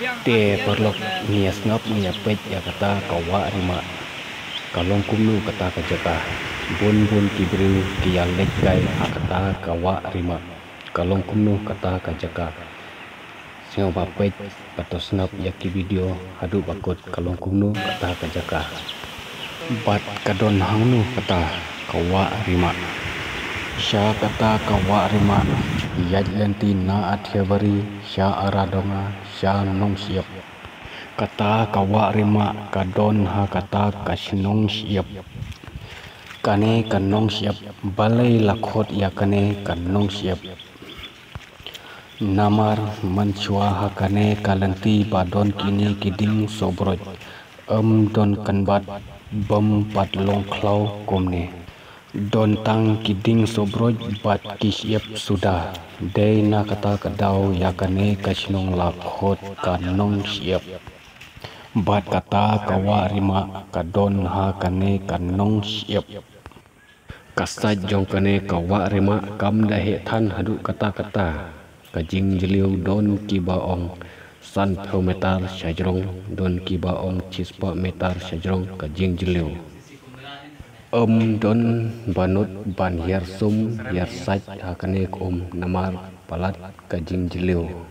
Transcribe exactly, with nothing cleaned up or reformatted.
Te paralok, ngi ïa sngap, ngi ïa peit ïa kata ka Wah Rimah. Ka long kumno kata ka jaka? Bun bun ki briew ki ïa leit kai ha kata ka Wah Rimah. Ka long kumno kata ka jaka? Sngewbha peit bad to sngap ïa ki video haduh ba kut, ka long kumno kata ka jaka. Bad ka don hangno kata ka Wah Rimah? Sha kata ka Wah Rimah, ïaid lynti na Athiabari sha Aradonga sha Nongshyiap. Kata ka Wah Rimah ka don ha kata ka shnong Shyiap. Kane ka Nongshyiap, balei la khot ïa kane ka Nongshyiap? Namar mynshuwa ha kane ka lynti ba don kine ki dieng sohbroid, ym don kynbat bym pat long khlaw kumne. Don tang ki dieng sohbroid bad ki shyiap suda. Dei na kata ka daw ïa kane ka shnong la khot ka Nongshyiap. Bad kata ka Wah Rimah ka don ha kane ka Nongshyiap. Ka sait jong kane ka Wah Rimah kam da heh than haduh katta katta. Ka jingjylliew don kiba ong sanphew meter shajrong, don kiba ong shispah meter shajrong ka jingjylliew. Ym don ba nud ban hiar sum hiar sait ha kane ka um namar palat ka jingjylliew.